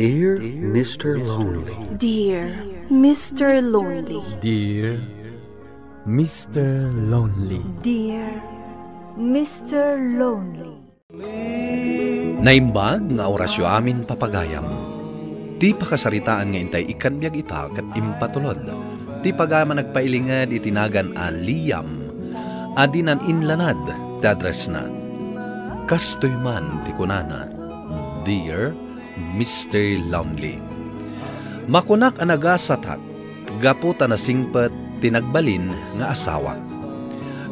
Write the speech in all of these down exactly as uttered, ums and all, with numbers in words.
Dear Mister Lonely. Dear Mister Lonely. Dear Mister Lonely. Dear Mister Lonely. Naimbag nga orasyo amin, papagayam. Ti pakasaritaan nga intay ikkan biag ita ket impatulod ti pagayam a nagpailinged iti nagan a Liam a dinan inlanad ti addressna. Kastoy man ti kunana, Dear Mister Lonely. Makunak a nagasatak gapu ta nasingpet ti nagbalin nga asawa.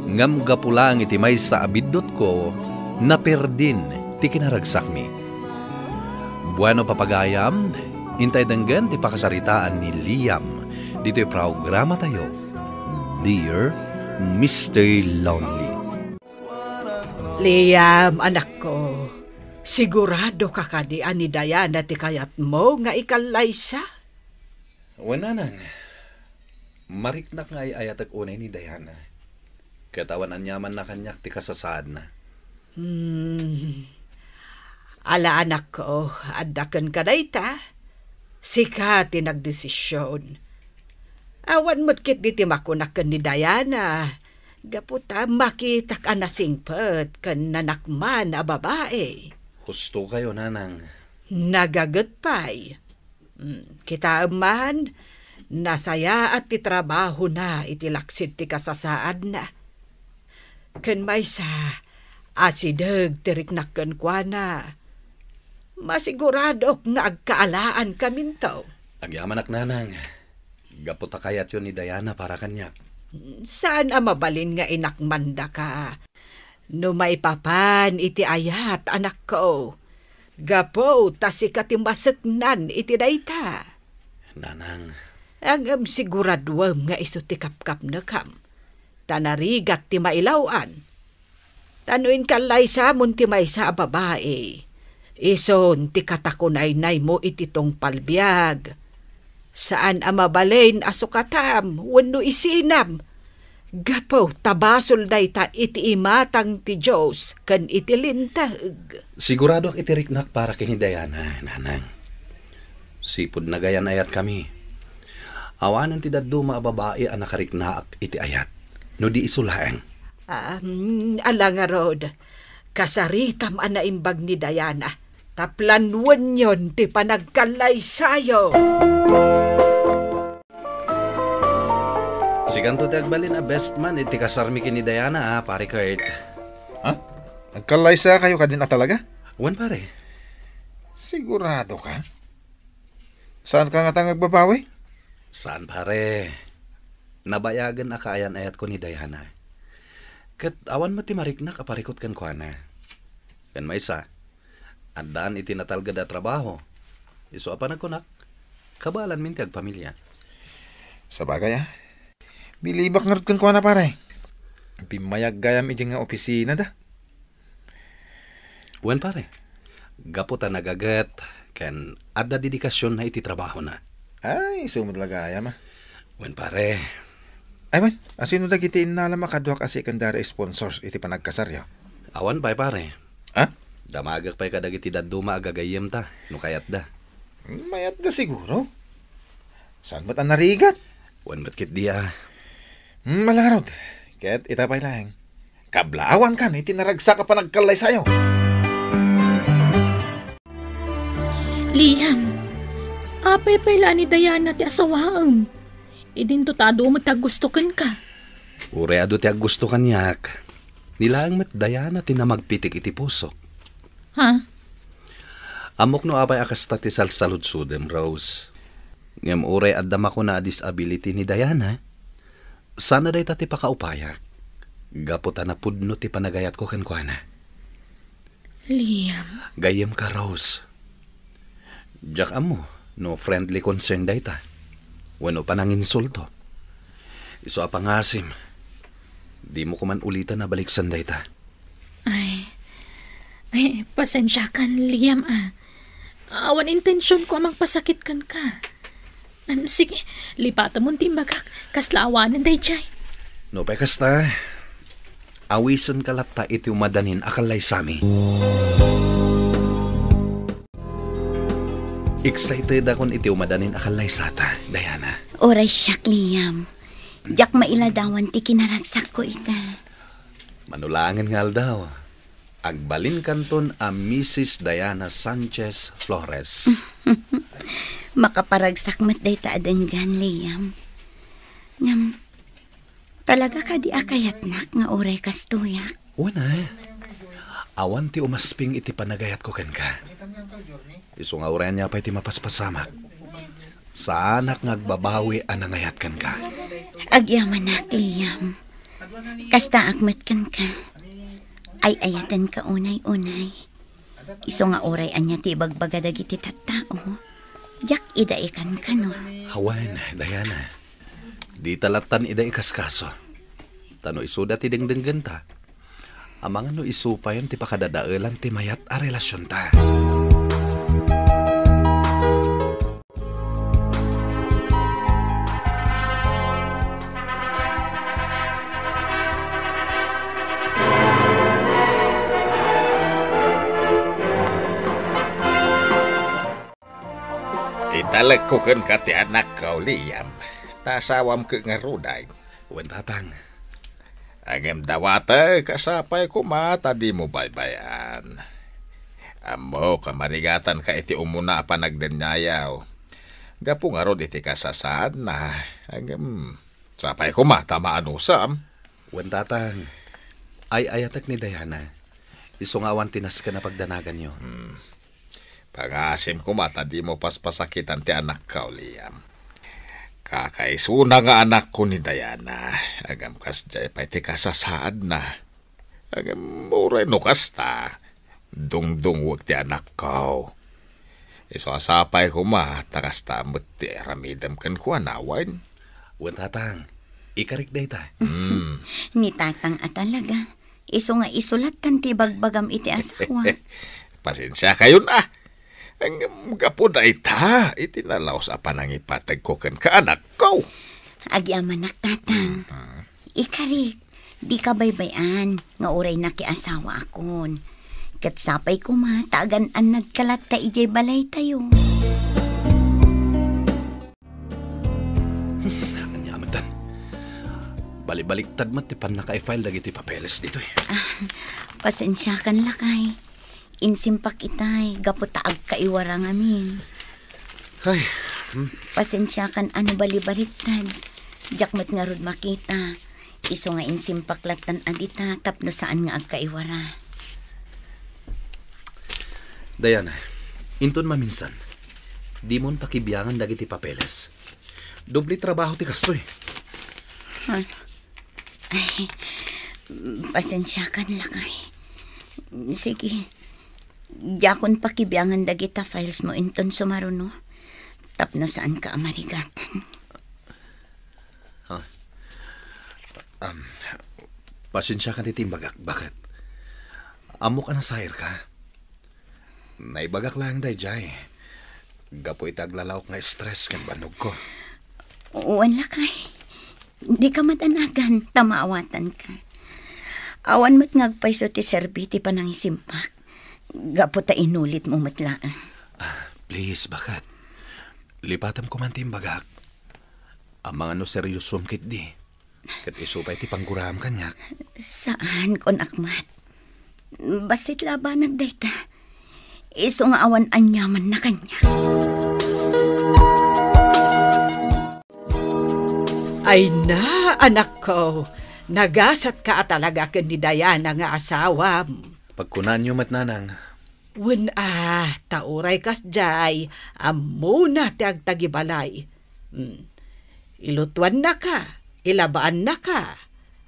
Ngem gapu laeng iti maysa a biddutko, naperdin ti kinaragsakmi. Bueno, papagayam, intay denggen ti pakasaritaan ni Liam ditoy programatayo, Dear Mister Lonely. Liam, anakko, sigurado ka kadi a ni Diana ti kayatmo nga ikallaysa? Wen, nanang. Mariknak nga ay-ayatek unay ni Diana. Ket awan aniamanna kaniak ti kasasaadna. Hmm. Ala, anakko, adda kenka dayta. Sika ti nagdesision. Awan met ketdi ti makunak ken ni Diana, gapu ta makitak a nasingpet ken nanakman a babai. Husto kayo, nanang. Nagaget pay. Mm, kitaem man, nasayaat ti trabahona iti laksid ti kasasaadna. Ken maysa, asideg ti riknak kenkuana. Masiguradok nga agkaalaankaminto. Agyamanak, nanang. Gapu ta kayatyo ni Diana para kaniak. Saan a mabalin nga inakmandaka no maipapan iti ayat, anakko. Gapu ta sika ti maseknan iti dayta. Nanang. Ngem siguraduem nga isu ti kapkapnekam, ta narigat ti mailaw-an. Ta no inkallaysamon ti maysa a babai, isun ti katakunaynaymo iti tungpal biag. Saan a mabalin a sukatam wenno isinam, gapu ta basol dayta iti imatang ti Dios ken iti Linteg. Siguradoak iti riknak para ken ni Diana, nanang. Sipud nagayan-ayatkami, awanen ti dadduma a babai a nakariknaak iti ayat, no di isu laeng. Um, ala ngarud, kasaritam a naimbag ni Diana, ta planuenyon ti panagkallaysayo. Sikanto ti agbalin a best man iti kasarmi ken ni Diana, a, Pare Kurt. Ha? Nagkallaysakayo kadin a talaga? Wen, pare. Sigurado ka? Saan ka ngata nga agbabawi? Saan, pare. Nabayagen a kaayan-ayatko ni Diana. Ket awan met ti mariknak a parikut kenkuana. Ken maysa, addaan iti natalged a trabaho. Isu a panagkunak, kabaelanmin ti agpamilia. Sabagay, a. Bilibak ngarud kenkuana, pare. Bimmayag gayam idiay nga opisina da. Wen, pare. Gapu ta nagaget ken adda dedikasionna iti trabahona. Ay, isu met la gayam, a. Wen, pare. Ay, wen, asino dagiti innalam a kaduak a secondary sponsors iti panagkasaryo? Awan pay, pare. Ha? Damagek pay kadagiti dadduma a gagayyemta, no kayatda. Mayatda siguro. Saan met a narigat? Wen met ketdi, a. Hmm, ala ngarud. Ket ita pay laeng. Kablaawankan iti naragsak a panagkallaysayo. Liam, apay pay la a ni Diana ti asawaem? Idinto ta adu met ti aggusto kenka. Uray adu ti aggusto kaniak, ni laeng met Diana ti namagpitik iti pusok. Ha? Ammok no apay a kasta ti salsaludsodem, Rose. Ngem uray adda makuna a disability ni Diana, sana dayta ti pakaupayak, gapu ta napudno ti panagayatko kenkuana. Liam. Gayyemka, Rose. Diak ammo no friendly concern dayta wenno pananginsulto. Isu a pangasim, dimo koman ulitan a baliksan dayta. Ay, ay, pasensiakan, Liam, a. Awan intensionko a mangpasakit kenka. Em, sige, lipatemon ti imbagak. Kasla awanen daydiay. No pay kasta, awisenka latta iti umadanin a kallaysami. Excited akon iti umadanin a kallaysata, Diana. Uray siak, Liam. Diak mailadawan ti kinaragsakko ita. Mano laengen nga aldaw, agbalinkanton a Missus Diana Sanchez Flores. Makaparagsak met dayta a denggan, Liam. Ngem, talaga kadi a kayatnak nga uray kastoyak? Wen, a. Awan ti umasping iti panagayatko kenka. Isu nga uray ania pay ti mapaspasamak, saanak nga agbabawi a nangayat kenka. Agyamanak, Liam. Kastaak met kenka. Ay-ayatenka unay-unay. Isu nga uray ania ti ibagbaga dagiti tattao, diak ida ikan kano. Awan, Diana. Dita lattan ida ikaskaso. Ta no isuda ti dengdenggenta, amangan no isu payen ti pakadadaelan ti mayat a relasionta. Italekko kenka ti anakko, Liam. Ta asawam ket ngarud, ay. Wen, Tatang. Ngem dawata, kasapay koma ta dimo baybay-an. Ammok a marigatanka iti umuna a panagdeniayaw. Gapu ngarud iti kasasaadna, ngem sapay koma ta maanusam. Wen, Tatang. Ay-ayatek ni Diana. Isu nga awan ti nasken a pagdanaganyo. Hmm. Pangasim koma ta dimo paspasakitan ti anakko, Liam. Kakaisuna nga anakko ni Diana, ngem kasdiay pay ti kasasaadna. Ngem uray no kasta, dungdungwek ti anakko. Isu a sapay koma, ta kasta met ti aramidem kenkuana, wen? Wen, Tatang. Ikarik dayta. Hmm. Ni Tatang a talaga. Isu nga isu lattan ti ibagbagam iti asawa. Pasensiakayon a. Ngem gapu dayta, iti nalaus a panangipategko kenka, anakko. Agyamanak, Tatang. Mhm. Ikarik, dika baybay-an nga uray nakiasawaakon. Ket sapay koma ta agan-annadka latta idiay balaytayo. Ania metten? Balibaliktad met ti pannaka-file dagiti papeles ditoy. Ah, pasensiakan, lakay. Insimpak itay gapu ta agkaiwara ngamin. Ay, hmm. Pasensiakan a no balibaliktad. Diak met ngarud makita. Isu nga insimpak lattan a dita tapno saan nga agkaiwara. Diana, inton maminsan, dimon pakibiangan dagiti papeles. Doble trabaho ti kastoy. Ay, pasensiakan, lakay. Sige, diakon pakibiangan dagita files mo inton sumaruno. Tapno saanka a marigatan. Ha? Um, pasensiakan iti imbagak. Bakit? Ammok a nasairka. Naibagak laeng daydiay. Gapu iti aglalaok nga stress ken bannogko. Wen, lakay. Dika madanagan, ta maawatanka. Awan met nga agpayso ti serbi ti panangisimpak. Gapu ta inulitmo met laeng. Ah, please, bakit? Lipatem koma ti imbagak. Amangan no seriosom ketdi. Ket isu pay ti pangguraam kaniak. Saan, kunak met. Bassit labanak dayta. Isu nga awan aniamanna kaniak. Ay na, anakko, nagasatka a talaga ken ni Diana nga asawam. Pagkunaanyo met, nanang. Wen a, ta uray kasdiay, ammona ti agtagibalay. Hmm. Ilutuannaka, ilabaannaka,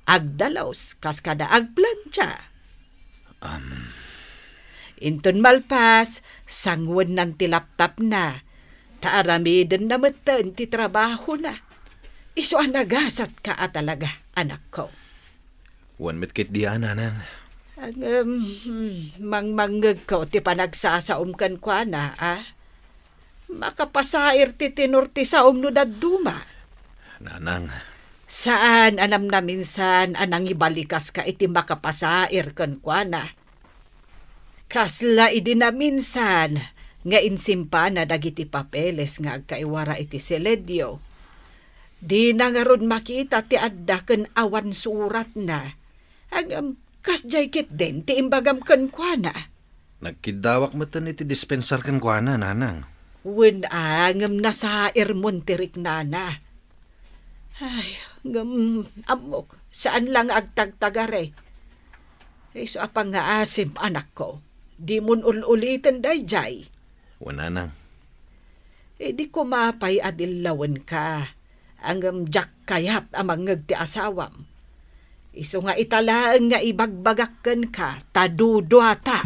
agdalus, kas kada agplancha. Am. Inton malpas, sanguennan ti laptopna, ta aramidenna metten ti trabahona. Isu a nagasatka a talaga, anakko. Wen met ketdi a, nanang. Ngem, hmm, mangmangngegko ti panagsasaom kenkuana, a? Makapasair ti tenor ti saom no dadduma. Nanang. Saan a namnaminsan a nangibalikaska iti makapasair kenkuana. Kasla idi naminsan, nga insimpana dagiti papeles nga agkaiwara iti seledio. Dina ngarud makita ti adda ken awan suratna. Ngem, kasdiay ketdin ti imbagam kenkuana. Nagkiddawak metten iti dispensar kenkuana, Nanang. Wen a, ngem nasairmon ti riknana. Ay, ngem ammok, saan la nga agtagtagari. Isu a pangngaasim, anakko. Dimon ul-uliten daydiay. Wen, Nanang. Idi koma pay a dillawenka, ngem diak kayat a mangngeg ti asawam. Isu nga ita laeng nga ibagbagak kenka ta duduata.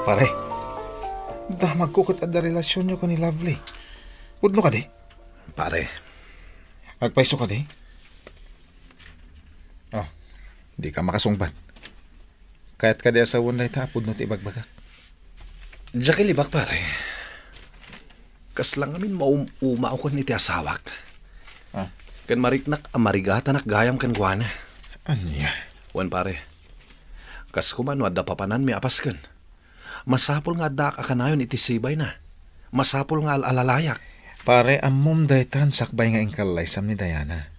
Pare, damagko ket adda relasionyo ken ni Lovely. Pudno kadi? Pare. Agpayso kadi? Oh, dika makasungbat. Kayat kadi a sawen dayta a pudno ti ibagbagak? Diak ilibak, pare. Kasla ngamin maum-uma ako ken iti asawak. Ah. Ken mariknak a marigatanak gayam kenkuana. Ania? Wen, pare. Kas koma no adda papananmi a pasken. Masapul nga addaak a kanayon iti sibayna. Masapul nga al-alalayak. Pare, ammom daytan sakbay nga inkallaysam ni Diana.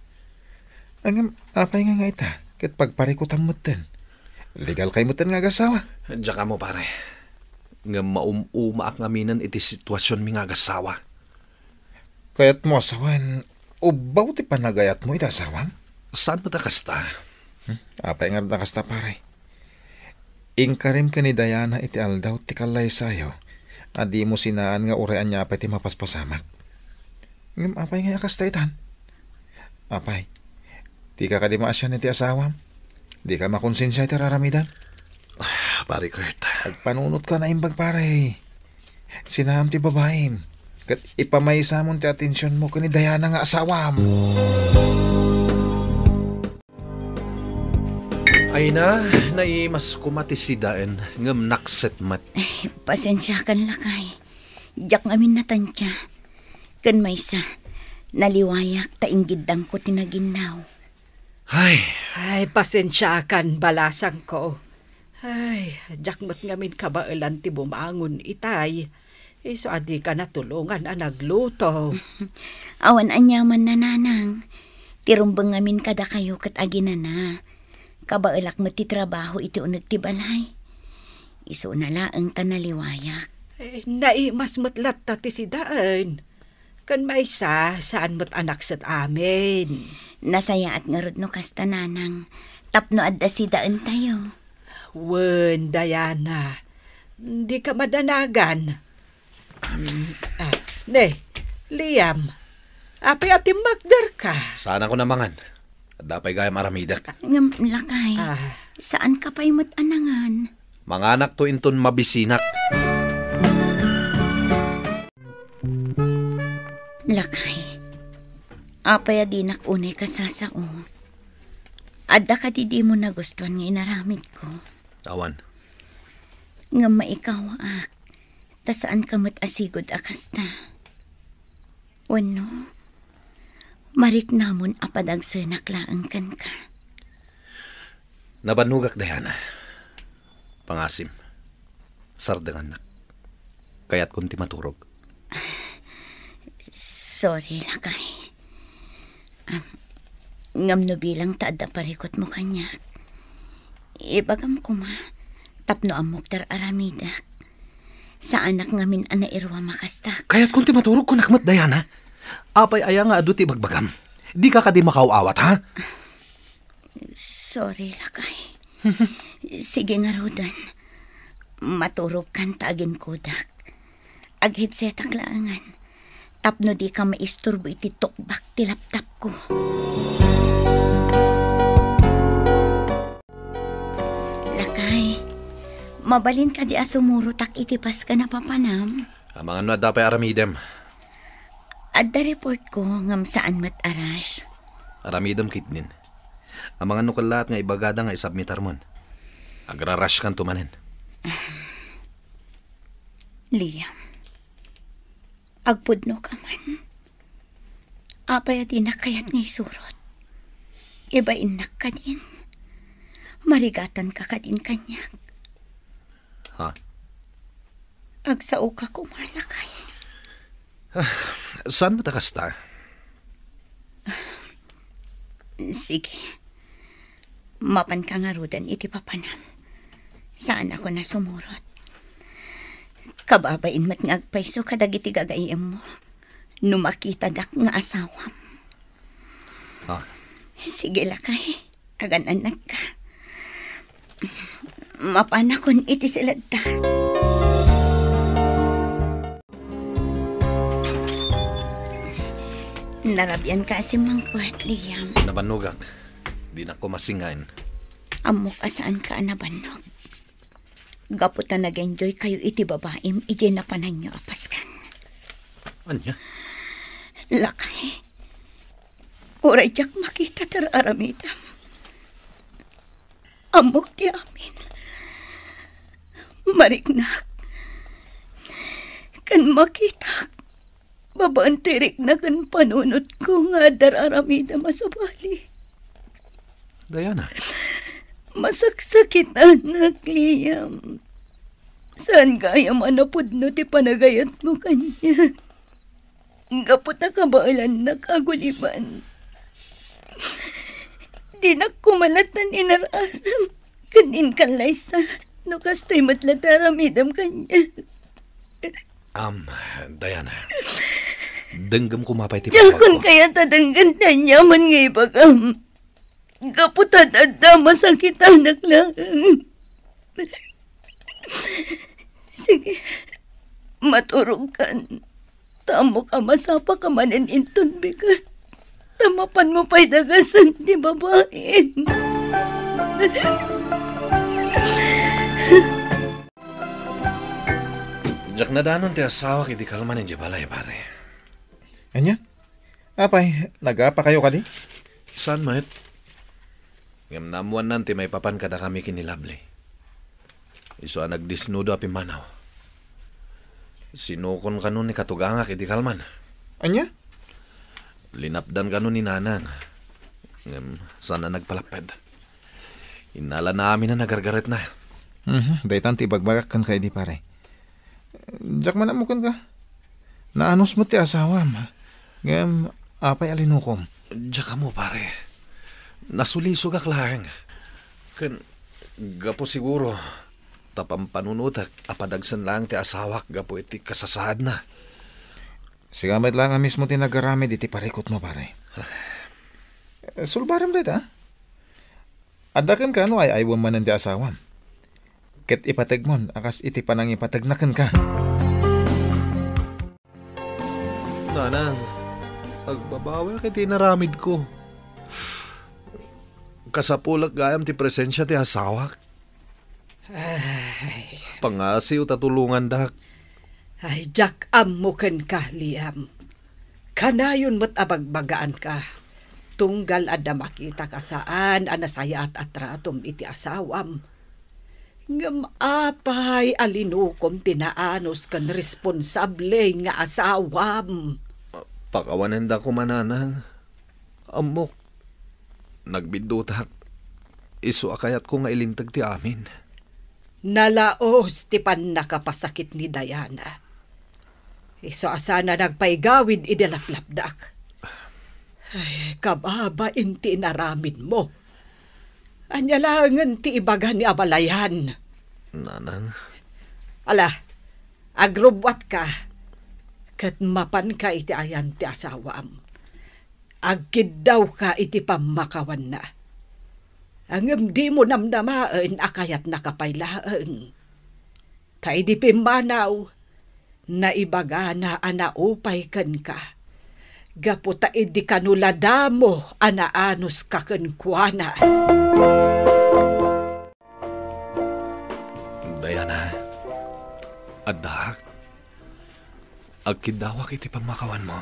Ngem apay nga, nga ita, ket pagparikutam metten? Legal kay metten nga agasawa? Diak ammo, pare. Ngem maum-umaak ngaminen iti situasionmi nga agasawa. Kayatmo a sawen, ubbaw ti panagayatmo iti asawam? Saan met a kasta? Hmm? Apay ngarud a kasta, pare? Inkarim ken ni Diana iti aldaw ti kallaysayo a dimo sinaan nga uray ania pay ti mapaspasamak. Ngem apay ngay a kasta itan? Apay, dika kadi maasian iti asawam? Dika makonsensia iti raramidem? Ah, Pare Kurt. Agpanunotka a naimbag, pare. Sinaam ti babaim, ket ipamaysamon ti atensionmo ken ni Diana nga asawam. Ayna, naimas koma ti sidaen, ngem nakset met. Ay, pasensiakan, lakay. Diak ngamin natantia. Ken maysa, naliwayak ta inggiddangko ti naginnaw. Ay. Ay, pasensiakan, balasangko. Ay, diak met ngamin kabaelan ti bumangon itay. Isu a dika natulongan a nagluto. Awan aniaman, nanang. Ti rumbeng ngamin kadakayo ket aginana. Kabaelak met ti trabaho iti uneg ti balay. Isuna laeng ta naliwayak. Eh, naimas met latta ti sidaen. Ken maysa, saan met a nakset amin. Nasayaat ngarud no kasta, nanang, tapno adda sidaentayo. Wen, Diana, dika madanagan. Mm, ah, ne, Liam, apay a timmakderka? Saanakon a mangan. Adda pay gayam aramidek. Ngem, lakay, ah, saanka pay met a nangan. Manganakto inton mabisinak. Lakay, apay a dinak unay kasasao? Adda kadi dimo nagustuan nga inaramidko? Awan. Ngem maikawaak, ta saanka met a sigud a kasta. Wenno, mariknamon a padagsenak laeng kenka. Nabannogak, Diana. Pangasim. Sardengannak. Kayatkon ti maturog. Sorry, lakay. Am, ngem no bilang ta adda parikutmo kaniak, ibagam koma tapno ammok ti ar-aramidek. Saanak ngamin a nairuam a kasta. Kayatkon ti maturog, kunak met, Diana. Apay aya nga adu ti ibagbagam? Dika kadi makaaw-awat, ha? Sorry, lakay. Sige ngaruden. Maturogkan ta aginkudak. Ag-headsetak laengen. Tapno dika maisturbo iti tukbak ti laptopko. Lakay, mabalin kadi a sumurotak iti pasken a papanam? Amangan no adda pay aramidem. Adda reportko, ngem saan met a rush. Aramidem ketdin. Amangan no kellaat nga ibagada nga isubmitarmon. Agrarashkanto manen. Liam, agpudno ka man. Apay a dinak kayat nga isurot? Ibainnak kadin. Marigatanka kadin kaniak. Ha? Agsaoka koma, lakay. Ah, saan met a kasta? Sige. Mapanka ngaruden iti papanam. Saanakon a sumurot. Kababain met nga agpayso kadagiti gagayyemmo no makitadak nga asawam. Ah. Sige, lakay. Agan-annakka. Mapanakon iti siledda. Narabianka a simmangpet, Liam. Nabannogak. Dinak koma singaen. Ammok a saanka a nabannog. Gapu ta nag-enjoy kayo iti babaim idiay napananyo a paskan. Ania? Lakay, uray diak makita ti ar-aramidem. Ammok ti amin. Mariknak. Ken makitak babaen ti rikna ken panunotko nga adda ar-aramidem a sabali. Diana. Masaksakitanak, Liam. Saan gayam a napudno ti panagayatmo kaniak. Gapu ta kabaelannak a guliban. Dinak koma latta inar-aram ken inkallaysa no kastoy met latta aramidem kaniak. Am, Diana, denggem koma pay ti Diakon pawagko. Kayat a denggen ti aniaman nga ibagam. Gapu ta adda masakitanak laeng. Sige, maturogkan. Ta ammok a masapaka manen inton bigat. Ta mapanmo pay dagasen ti babaim. Diak nadanon ti asawak idi kalman idiay balay, pare. Ania? Apay, nagapakayo kadi? Saan met? Ngem naammoannan ti maipapan kadakami ken ni Lovely. Isu a nagdesnudo a pimmanaw. Sinukon kano ni katugangak idi kalman. Ania? Linapdan kano ni Nanang. Ngem saan a nagpalapped. Innalana amin a nagargaretna. Mhm, daytan ti ibagbagak kenka idi, pare. Diak man ammo kenka. Naanus met ti asawam. Ngem apay a linukom? Diak ammo, pare. Nasulisogak laeng. Ken gapu siguro ta pampanunotek a padagsen laeng ti asawak gapu iti kasasaadna. Sika met laeng a mismo ti nagaramid iti parikutmo, pare. Sulbarem dayta. Adda kenka no ay-aywem manen ti asawam. Ket ipategmon a kas iti panangipategna kenka. Nanang, agbabawek iti inaramidko. Kasapulek gayam ti presensia ti asawak. Ay. Pangasiw ta tulongandak. Ay, diak ammo kenka, Liam. Kanayon met a bagbagaanka. Tunggal adda makitak a saan a nasayaat a tratom iti asawam. Ngem apay a linukom ti naanus ken responsable nga asawam? Pakawanenda koma, Nanang. Ammok, nagbiddutak. Isu a kayatko nga ilinteg ti amin. Nalaos ti pannakapasakit ni Diana. Isu a saan a nagpaigawid idi laplapdak. Ay, kababain ti inaramidmo. Ania laengen ti ibaga ni abalayan? Nanang. Ala, agrubbuatka, ket mapanka iti ayan ti asawam. Agkiddawka iti pammakawanna. Ngem dimo namnamaen a kayatnaka pay laeng. Ta idi pimmanaw, naibagana a naupay kenka. Gapu ta idi kano la damo a naanuska kenkuana. Diana, addaak. Agkiddawak iti pammakawanmo.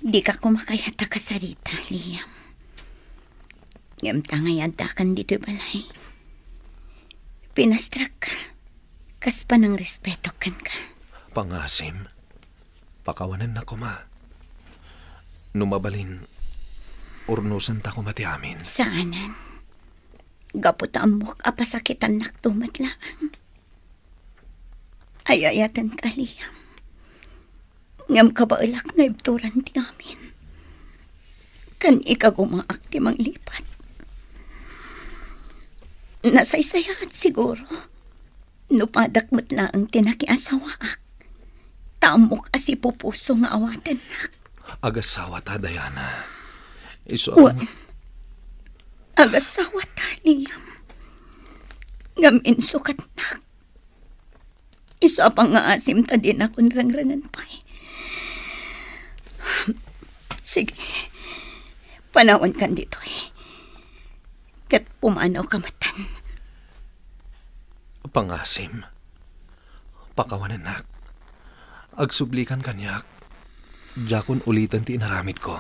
Dika koma kayat a kasarita, Liam. Ngem ta nga addakan ditoy balay, pinastrak kas panangrespeto kenka. Pangasim, pakawanennak koma. No mabalin, urnosenta koma ti amin. Saanen. Gapu ta ammok a pasakitannakto met laeng. Ay-ayatenka, Liam. Ngem kabaelak nga ibturan ti amin. Ken ikagumaak ti manglipat. Nasaysayaat siguro no padak met laeng ti nakiasawaak. Ta ammok a sipupuso nga awatennak. Agasawata, Diana. Isu a Wen, agasawata, Liam. Ngem insukatnak. Isu a pangngaasim ta dinakon rengrengen pay. Sige, panawankan ditoy. Ket pumanawka metten. Pangasim, pakawanennak. Agsublikan kaniak. Diakon uliten ti inaramidko.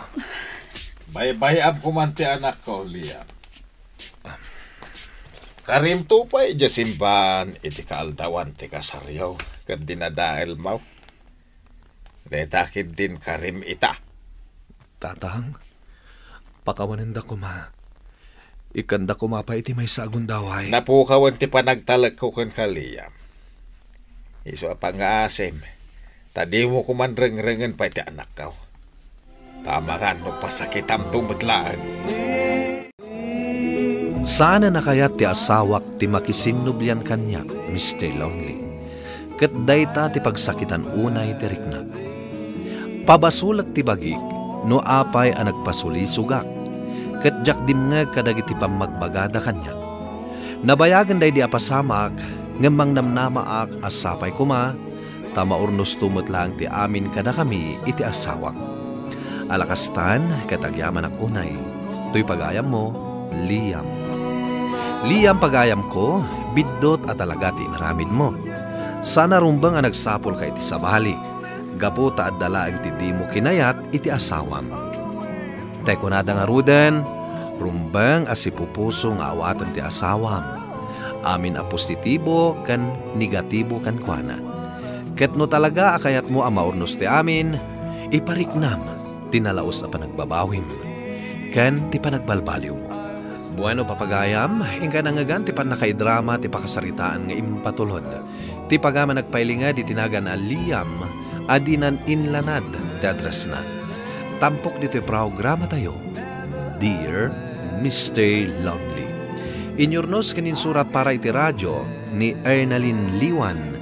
Baybay-am koman ti anakko, Liam. Karimto pay idiay simbaan iti kaaldawan ti kasaryo ket dinadaelmo. Dayta ketdin karim ita. Tatang, pakawanenda koma. Ikkanda koma pay iti maysa a gundaway. Napukawen ti panagtalekko kenka, Liam. Isu a pangngaasim, ta dimo koman rengrengen pay ti anakko. Ta amangan no pasakitamto met laeng. Saan a nakayat ti asawak ti makisinnublian kaniak, Mister Lonely. Ket dayta ti pagsakitan unay ti riknak. Pabasolek ti bagik no apay a nagpasulisogak, ket diak dimngeg kadagiti pammagbagada kaniak. Nabayagen daydi a pasamak, ngem mangnamnamaak a sapay koma ta maurnosto met laeng ti amin kadakami iti asawam. Ala kastan, ket agyamanak unay, toy pagayammo, Liam. Liam, pagayamko, biddut a talaga ti inaramidmo. Saan a rumbeng a nagsapulka iti sabali, gapu ta adda laeng ti dimo kinayat iti asawam. Tay kunada ngaruden, rumbeng a sipupuso nga awaten ti asawam. Amin a positibo ken negatibo kenkuana. Ket no talaga a kayatmo a maurnos ti amin, ipariknam ti nalaus a panagbabawim ken ti panagbalbaliwmo. Bueno, papagayam, inka nangngegan ti pannakaidrama ti pakasaritaan nga impatulod. Ti pagayam a nagpailinged iti nagan a Liam a dinan inlanad ti addressna. Tampok ditoy programatayo, Dear Mister Lonely. Inurnos ken insurat para iti radio ni Ernalyn Liwan,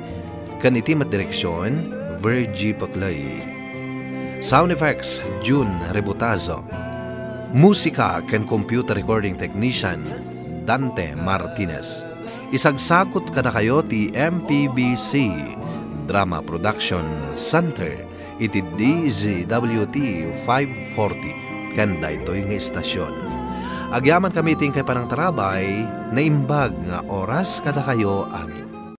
ken iti met direksion, Virgie Paclay. Sound effects, June Rebotazo. Musika ken computer recording technician, Dante Martinez. Isagsagut kadakayo ti M P B C Drama Production Center iti D Z W T five forty ken daytoy nga istasyon. Agyamankami iti inkay panangtarabay, naimbag nga oras kadakayo amin.